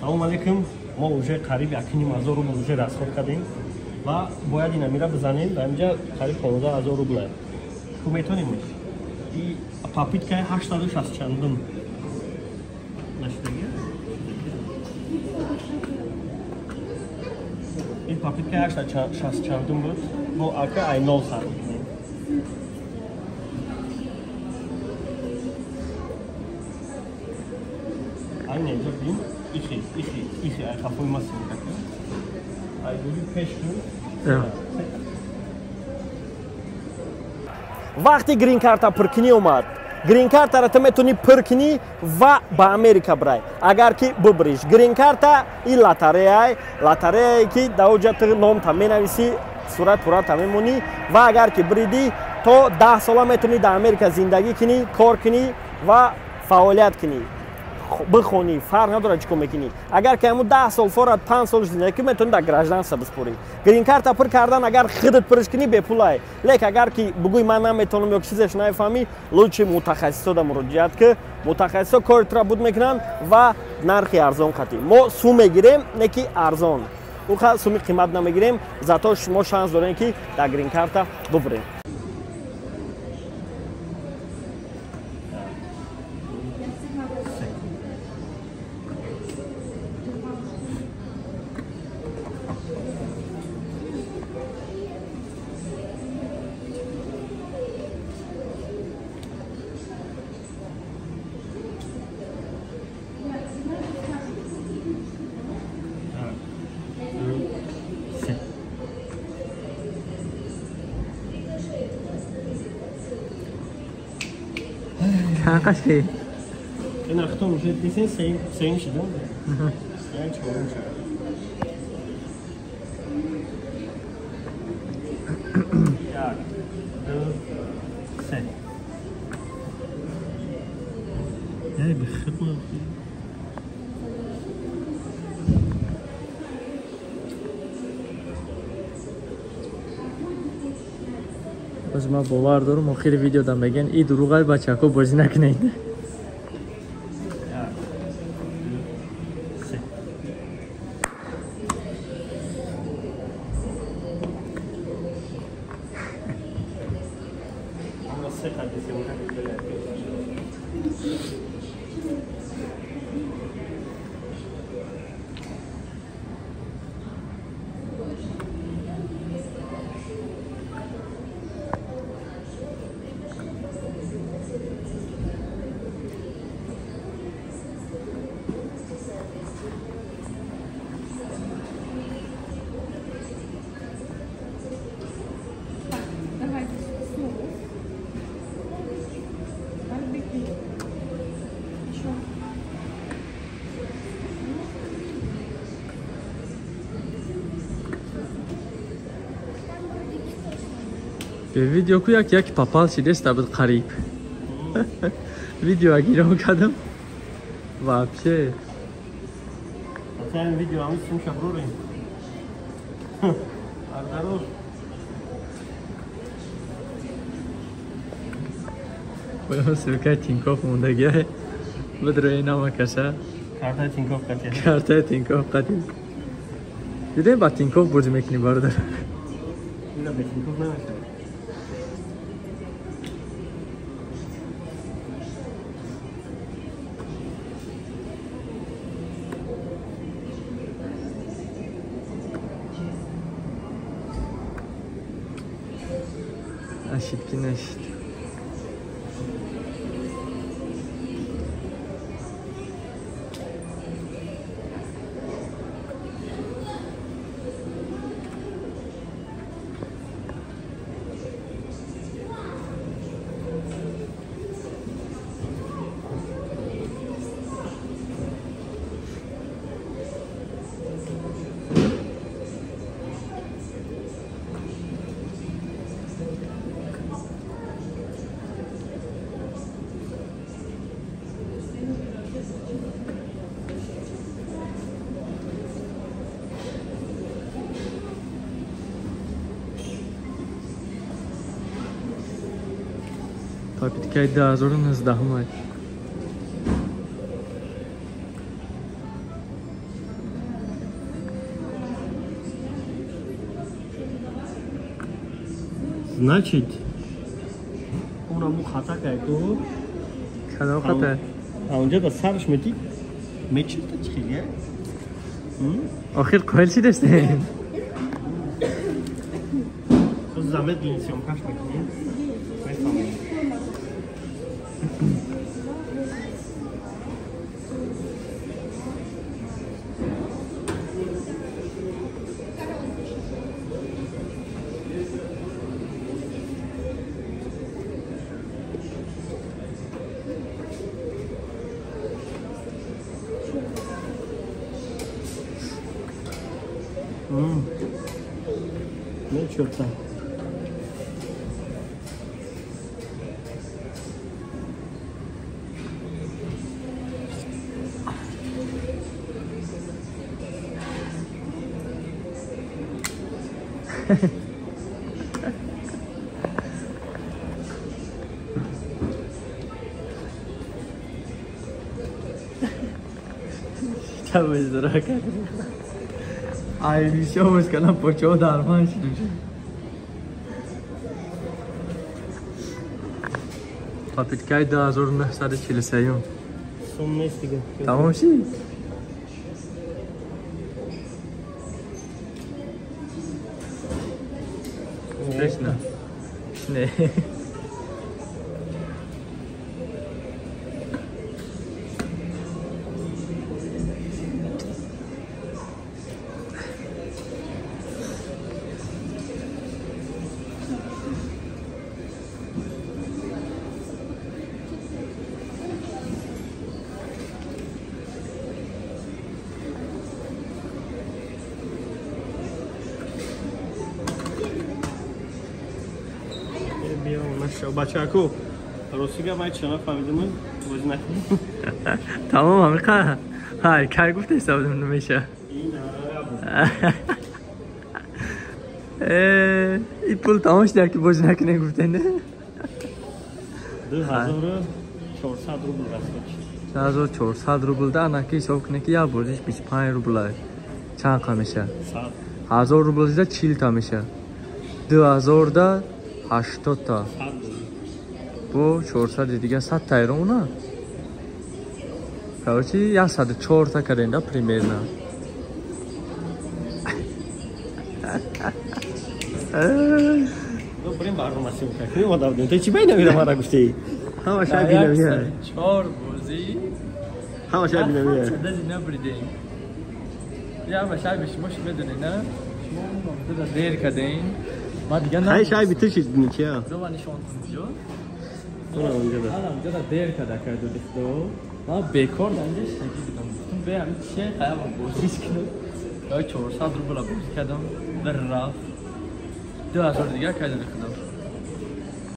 Салом алейкум. Мо уже қариб 1500 рубл уже расход кардем ва бояд ин амира бизанем. Дар инҷа қариб 15000 рубл. Ку метонем? И попытка 860 чандум. Нашидаги? Ин попытка 860 чандум буд. Бо ака ай 0 сар мекунем. Ай не, инҷа бин. Ихи, ихи, ихи, ай хафои ма симка. Ай дури пеш кун. Вақти грин-карта пуркунӣ омад. Грин-картаро ту метавонӣ пур кунӣ ва ба Америка бирай. Агар ки бубриш. Грин-карта ин лотареяй, лотареяе ки дар оҷа ту номта менависӣ, сурат пурата мемонӣ ва агар ки биридӣ то 10 сола метавонӣ дар Америка зиндагӣ кунӣ, кор кунӣ ва фаъолият кунӣ. Бихонӣ, фарқ надорад чӣ кор мекунӣ. Агар ки ҳамун 10 сол форад 5 сол зиндагӣ кунӣ, метавонӣ дар гражданство биспорӣ. Грин-карта пур кардан агар худат пурш кунӣ бепулай. Лек агар ки бугӯй ман наметавонам ё чизеш нафаҳмӣ, лучше мутахассисода муроҷиат ки мутахассисо кори тура буд мекунанд ва нархи арзон қатӣ. Мо сум мегирем, не ки арзон. Уқа суми қимат намегирем, зато шумо шанс дорем ки дар грин-карта бубурем. Қаши. Ин ахтом уже десен сеюм шидам. Яъне чорум шид. Як, ду, се. Яъне бихидма. Боз ман бовар дорам охири видеода мегӯян и дурӯғай бачако бозӣ накунед. Видео ку як як попал шидеста буд қариб. Видео гиром кардам. Вообще. Асан видео ҳам сум шаброрем. Ардароз. Боя ссылка Тинькофф мондагия. Бидрои намакаша. Картаи Тинькофф қатӣ. Картаи Тинькофф қатӣ. Дидем ба Тинькофф бозӣ мекунӣ бародар. Ина ба Тинькофф намешавад. Нашид ки нашид. Попытка 2019 май. Значит, онаму хата кайку. Кадом хата? А онҷа да сарш мети мечилта чи хеле? Охир қоил чи доштем? Замедлен съёмкаш мекунем. Мефаҳмем. Мечилта. Ай, мишовош кардам, почаҳо дарман шуд. Попиткаи 2943. Сум нест дига. Тамом шид? Точно. Не. Бачаку, рости гап ай чана фаҳмидам, бозӣ накунем. Тамом, ҳамиқа. Ҳай, кай гуфта ҳисобдам намеша. Ин пул тамом шуд, ки бозӣ накунем гуфтен. 2400 рубл расход шуд. 2400 рубл да анаки ҳисоб кунед, ки як бозиш 25 рубл ай. Чанд қа меша? 1000 рубл зида 40 та меша. 2000 да 80 та. Бо 400 дига 100 та эрона. Короче, 104 та кардем да примерно. Ну, прям барнома съёмка кунем, одам дем. Ту чӣ бай намира мара гуфтӣ? Ҳама шай бинамия. 4 бозӣ. Ҳама шай бинамия. Садази набридем. Я ҳама шай шумо ши медонед, на? Шумо муддат дер кардем. Ма дига на. Ҳай шай биту шид ничия. Зова нишон кун ҷо. Уна онҷа да. Ана онҷа да дер када карду дихто. Ма бекор данҷа шиги дидам. Гуфтум бе ҳамин чие қаяма бозиш кунам. Я 400 рубла бозӣ кардам. Бір рафт. 2000 дига кардам худам.